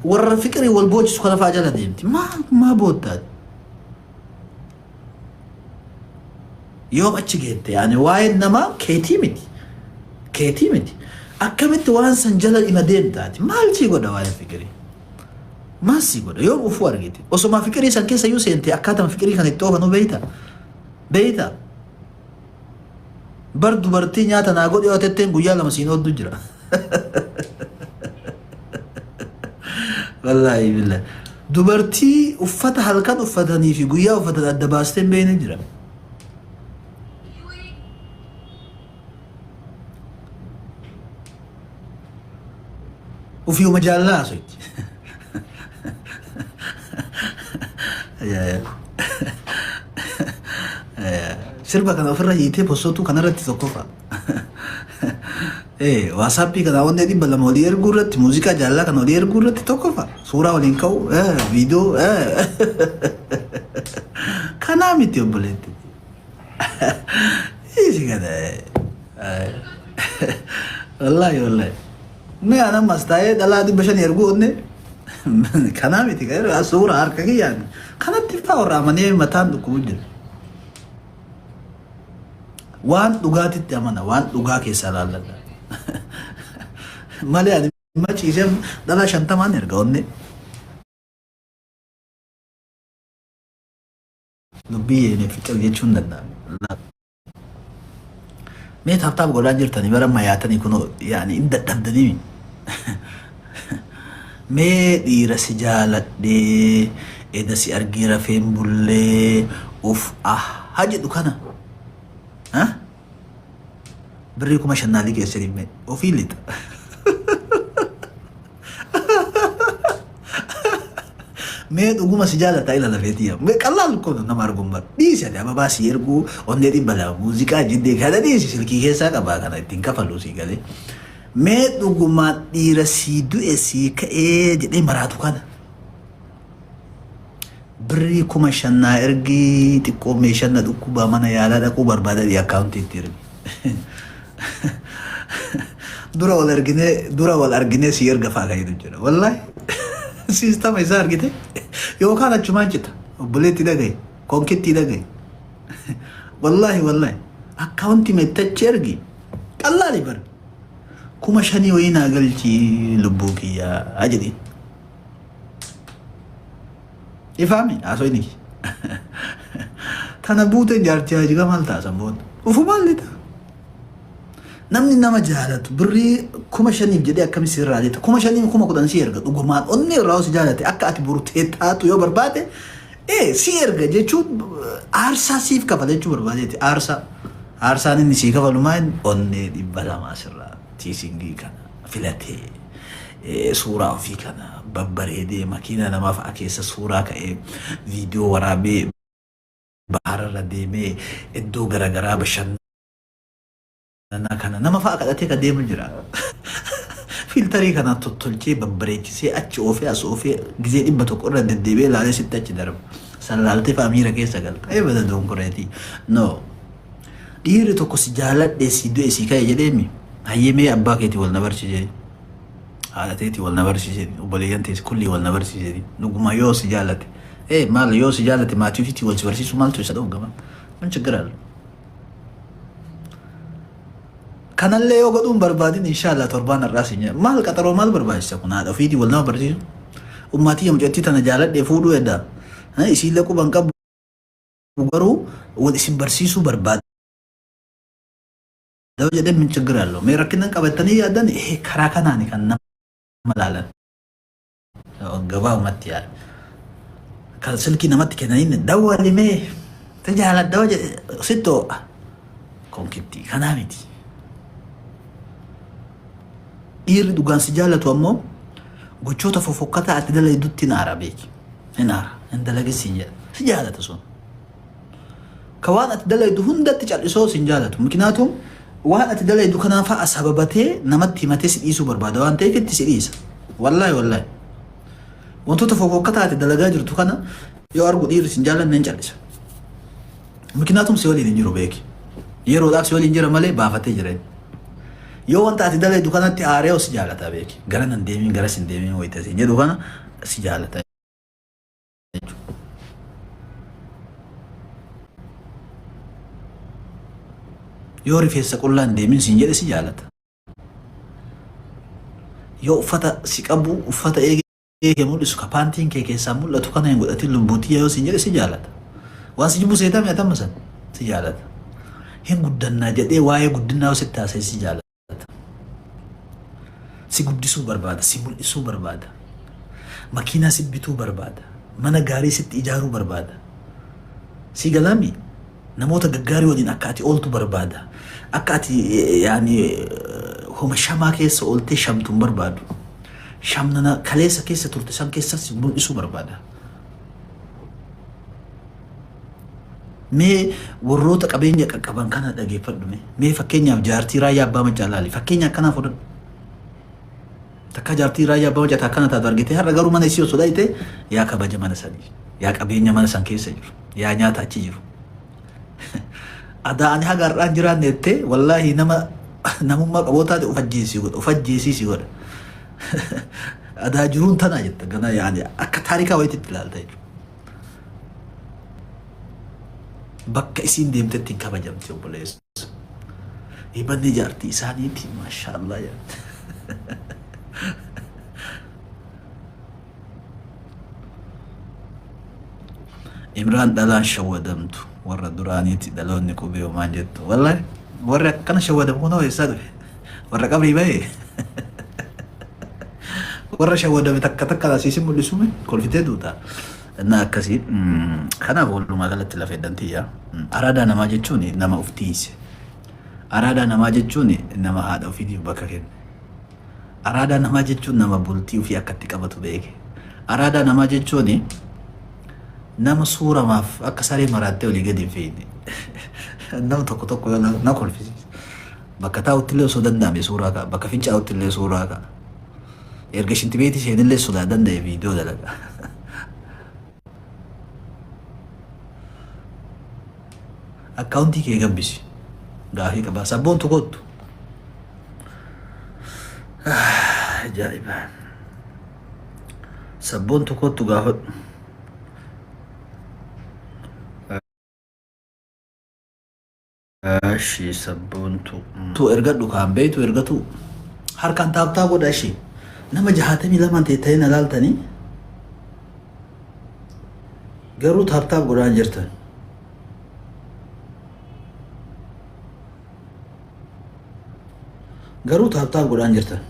Warra fiqirii wal boochisu kana fa'aa jala deemti. Maa maa boottaati? Yoom achi geette? Yaani waa'een namaa keetii miti. Keetii miti. Akkamitti waan san jala ima deemtaati? Maal sii godha waa'een fiqirii? Maal sii godha? Yoom ufuu argite? Osoma fiqirii san keessa iyyuu seente akkaatama fiqirii kan itti oofanuu beeyta? Beeyta? Bar dubartii nyaata naa godhi yoo tetteen guyyaa lama siin ooddu jira. Wallaahi billahi. Dubartii uffata halkan uffatanii fi guyyaa uffatan adda baastee hin beekne jira. Ufiuma jaalala haasoyti. Sirba kana ofirra hiitee possotuu kanarratti tokkoffaa. Ee waasaappii kana onnee 200 olii erguu irratti muuziqaa jaalalaa kana olii erguu irratti tokkoffaa. Suuraa waliin ka'u viidiyoo kanaa miti obboleetti. Isi kana. Wallaahi wallaahi. Mee an ammas taa'ee dhalaa 500 erguu onne kanaa miti kan suuraa harka kiyyaan kanatti faa warra amanee mataan dhukkubu jira. Waan dhugaatitti amana waan dhugaa keessaa laalladha. Malee ani maciisee dhalaa 50n erga onne. Dubbii yeene fiqir jechuun danda'ame. Mee taap taap godhaa jirtanii bara amma yaatanii kunoo yaani hin dadhabdanii. Mee dhiira si jaaladhee eda si argee rafeen bullee uf ah ha jedhu kana. Ha? Birrii 5000 naa liqeessanii mee ofii lixa. Mee dhuguma si jaalata ila lafeetiya. Mee qallaal kun nama arguun bar. Dhiisi ati ababaa si erguu onnee 200 muuziqaa jiddee kana dhiisi silkii keessaa qabaa kana ittiin kafalu si galee. Mee dhuguma dhiira sii du'e sii ka'ee jedhee maraatu kana. Birrii 5000 naa ergii xiqqoo meeshaan na dhukkubaa mana yaalaa dhaquu barbaada jedhii akkaawuntii itti ergi. Dura wal arginee dura wal arginee si erga fa'aa kan jedhu jira. Wallaahi siistama isaa argite yookaan achumaan cita obboleetti dhagahi konkitti dhagahi. Wallaahi wallaahi akkaawuntii meettachi ergi qallaali bar 5000 wayii naa galchi lubbuu kiyyaa jedhiin. Ifaami haasofni kiyya. Tana buuteen jaartii hajiga maal ta'a san booda? Ufumaan lixa. Namni nama jaalatu birrii 5000f jedhee akkami sirraa lixa? 5000f 10,000 si erga dhugumaan onnee irraa si jaalate akka ati burtee taatu yoo barbaade ee si erga jechuun aarsaa siif kafala jechuu barbaadeeti aarsaa. Aarsaan inni sii kafalu maal onnee 200 sirraa tiisingii kana filatee. Suuraa ofii kana babbareedee makiina namaa fa'a keessa suuraa ka'ee viidiyoo waraabee bahararra deemee iddoo garaagaraa bashannanaa kana nama fa'a kadhatee ka deemu jira. Fiiltarii kana tottolchee babbareechisee achi oofee as oofee gizee 100 irra deddeebi'ee ilaalee sitti achi darba. San laaltee fa'a miira keessa galta. Ee bada donkoreetii. No. Dhiirri tokko si jaaladhee si du'e si ka'e jedheemi. Hayyee mee abbaa keetii wal na barsiisee. Haadha teetii wal na barsiisee. Obboleeyyan tees kullii wal na barsiisee. Dhuguma yoo si jaalate. Ee maal yoo si jaalate maatii ofiitii wal si barsiisuu maaltu isa dhoggama. Mun chiggir allo. Kanallee yoo godhuun barbaadin inshaallah torbaan har'aa si nyaa. Maal qaxaroo maal barbaachisa kun haadha ofiitii wal nama barsiisu. Ummaatii mucattii tana jaaladhee fuudhuu edda. Isiillee quban qabu garuu wal isin barsiisuu barbaada. Jedhee min chiggir allo. Mee rakkinan qabattanii yaaddan ee karaa kanaani kan nama laalan. Gabaabumatti yaada. Kan silkii namatti kennaniin dawwali mee tajaaladha hoo jedhe sitti ho'a. Konkittii kanaa miti. Dhiirri dhugaan si jaalatu ammoo gochoota fofokkataa ati dalaydutti hin aara beeki. Hin aara. Hin dalagin siin jedha. Si jaalata sun. Ka waan ati dalaydu hundatti cal'isoo sin jaalatu. Mikinaatuun waan ati dalaydu kanaan fa'a sababatee namatti himatee si dhiisuu barbaada waan ta'eef itti si dhiisa. Wallaahi wallaahi. Wantoota fofokkataa ati dalagaa jirtu kana yoo argu dhiirri sin jaallanne hin cal'isa. Mikinaatuun si waliin hin jiru beeki. Yeroodhaaf si waliin jira malee baafatee jira. Yoo wanta ati dalaydu kanatti aaree si jaalata beeki. Gara nan deemin garas hin deemin wayita siin jedhu kana si jaalata jechuudha. Yoo rifeensa qullaa hin deemin siin jedhe si jaalata. Yoo uffata si qabu uffata eegee kee mul'isu ka paantiin kee keessaa mul'atu kana hin godhatin lubbuutii yoo siin jedhe si jaalata. Waan si jibbu seetame atamma san si jaalata. Hin guddannaa jedhee waa'ee guddinaa yoo sitti haasa'e si jaalata. Si guddisuu barbaada, si mul'isuu barbaada. Makiinaa si bituu barbaada. Mana gaarii sitti ijaaruu barbaada. Si galaami? Namoota gaggaarii waliin akka ati ooltu barbaada. Akka ati yaani homa shamaa keessa ooltee shamtu hin barbaadu. Shamnana kaleessa keessa turte san keessa si mul'isuu barbaada. Mee warroota qabeenya qaqqaban kana dhageeffadhu mee. Mee fakkeenyaaf jaartii Raayyaa Abbaa Maccaa laali. Fakkeenya akkanaa fudhadhu. Takka jaartii Raayyaa Abbaa Maccaa akkana taatu argite har'a garuu mana isii osoo dhayite yaa kabaja mana sanii. Yaa qabeenya mana san keessa jiru. Yaa nyaata achi jiru. Adaa ani haga har'aan jiraanne jettee wallaahi nama namummaa qaboo taate of ajjeesii godha. Of ajjeesii si godha. Adaa jiruun tanaa jetta gana yaani akka taarikaa wayiitti ilaalta jechuudha. Bakka isiin deemtetti hin kabajamti obboleessa. Hibanni jaartii isaaniiti maashaallah jette. Imraan dhalaan shawwadamtu warra duraaniiti dhaloonni qubee homaan jettu. Wallahi warri akkana shawwadamu kunoo eessaa dhufe? Warra qabrii bahee? Warra shawwadame takka takka asiisin mul'isume kolfitee duuta. Innaa akkasii kanaaf walumaa galatti lafa eddan tiyya. Araadaa namaa jechuun nama of tiise. Araadaa namaa jechuun nama haadha ofiitiif bakka kenne. Araadaa namaa jechuun nama bultii ofii akka itti qabatu beeke. Araadaa namaa jechuun nama suuramaaf akka saree maraattee olii gadi hin fiigne. Nama tokko tokko yoo na kolfisiisa. Bakka taa'utti illee osoo danda'ame suuraa ka'a. Bakka fincaa'utti illee suuraa ka'a. Erga shintibeetii seenillee sodaa danda'e viidiyoo dalaga. Akkaawuntii kee gabbisi. Gaafii qabaa. Sabboontu kottu. Ajaa'iba. Sabboontu kottu gaafadhu. Eshi sabboontu. Tu ergadhu kaan beektu ergatu. Harkaan taaptaa godha eshi. Nama jahaatamii lamaan teettanii na laaltanii. Garuu taaptaap godhaa hin jirtan. Garuu taaptaap godhaa hin jirtan.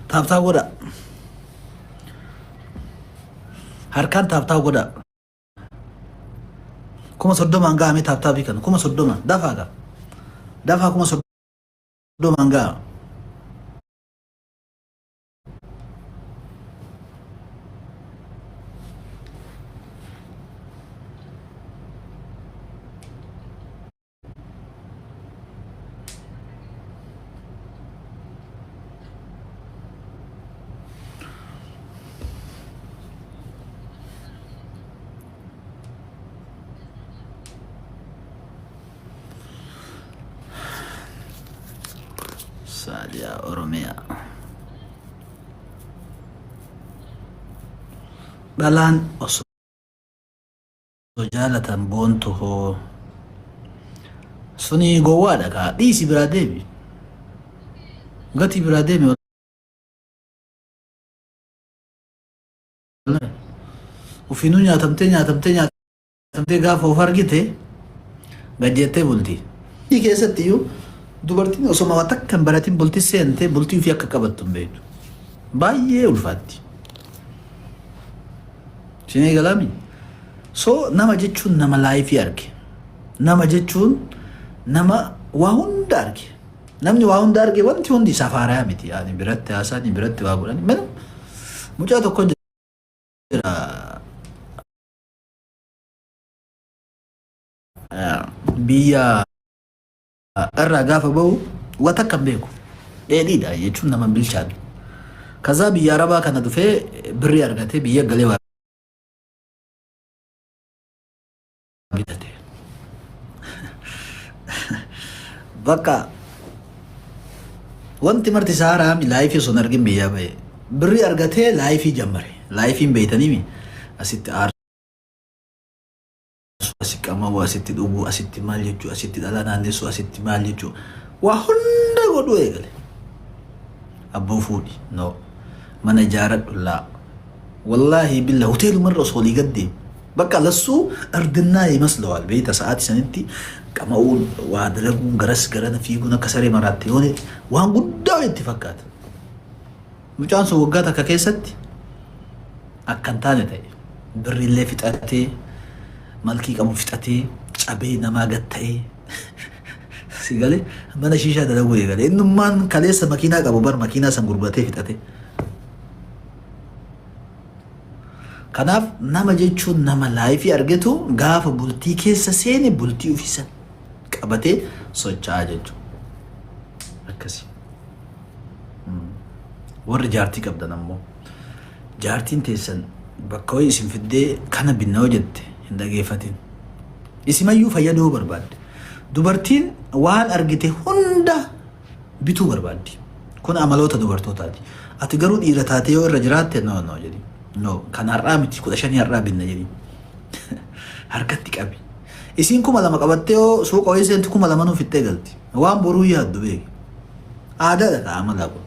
Taaptaap godhaa. Harkaan taaptaap godhaa. 30,000 ga'ame taaptaapii kana 30,000 dafaa ga'a. Dafaa 30,000 ga'a. Saaliyaa Oromiyaa. Dhalaan osoo jaalatan boontu hoo suni gowwaadha kaa dhiisi biraa deemi gatii biraa deemi wallahi ofiinuu nyaatamtee nyaatamtee nyaatamtee gaafa of argite gajjeettee bulti. Biyyi keessatti iyyuu dubartiin osoma waa takka hin baratin bultii seente bultii ofii akka qabattu hin beektu. Baay'ee ulfaatti. Isin eegalaami? So nama jechuun nama laayifii arge. Nama jechuun nama waa hunda arge. Namni waa hunda arge wanti hundi isaaf haaraa miti. Yaani biratti haasa'anii biratti waa godhanii. Mana mucaa tokko jira. Biyya irraa gaafa bahu waa takka hin beeku. Dheedhiidha jechuun nama bilchaatu. Kazaa biyya Arabaa kana dhufee birrii argatee biyya galee waa Bitate. Bakka wanti marti isaa raami laayifii osoo hin argin biyyaa ba'e. Birrii argatee laayifii jammare. Laayifiin beeytaniimi asitti aarsu, asitti qama'u, asitti dhuguu, asitti maal jechuu, asitti dhalaa naannessuu, asitti maal jechuu. Waa hunda godhuu eegale. Abboo fuudhi. No. Mana ijaaradhu. Laa. Wallaahi billa hoteelumarra osoo olii gad deemu. Bakka lassuu ardinnaa ይመስለዋል beeyta sa'aati sanitti qama'uun waa dalaguun garas garana fiiguun akka saree maraatte yoone waan guddaa itti fakkaata. Mucaan sun waggaa takka keessatti akka hin taane ta'e. Birriillee fixatee malkii qabu fixatee cabee namaa gad ta'ee si galee mana shiishaa dalaguu eegale. Innummaan kaleessa makiinaa qabu bar makiinaa san gurguratee fixate. Kanaaf nama jechuun nama laayifii argetu gaafa bultii keessa seene bultii ofii san qabatee socho'aa jechuudha. Akkasi. Warri jaartii qabdan ammoo jaartiin teessan bakka wayii isin fiddee kana binna yoo jette hin dhageeffatin. Isimayyuu fayyaduu barbaadde. Dubartiin waan argite hunda bituu barbaaddi. Kun amaloota dubartootaati. Ati garuu dhiira taatee yoo irra jiraatte no no jedhi. No kan har'aa miti 15 har'aa binna jedhi. Harkatti qabi. Isiin 2000 qabattee yoo suuqa wayii seentu 2000 nuu fixxee galti. Waan boruu yaaddu beeki. Aadaadha ta'a amalaa kun.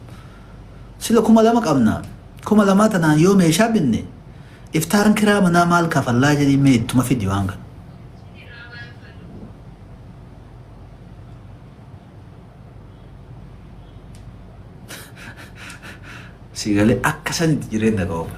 Sila 2000 qabna. 2000 tanaan yoo meeshaa binne iftaan kiraa manaa maal kafallaa jedhii mee ittuma fidi waan kana. Si galee akka sanitti jireenya qaba.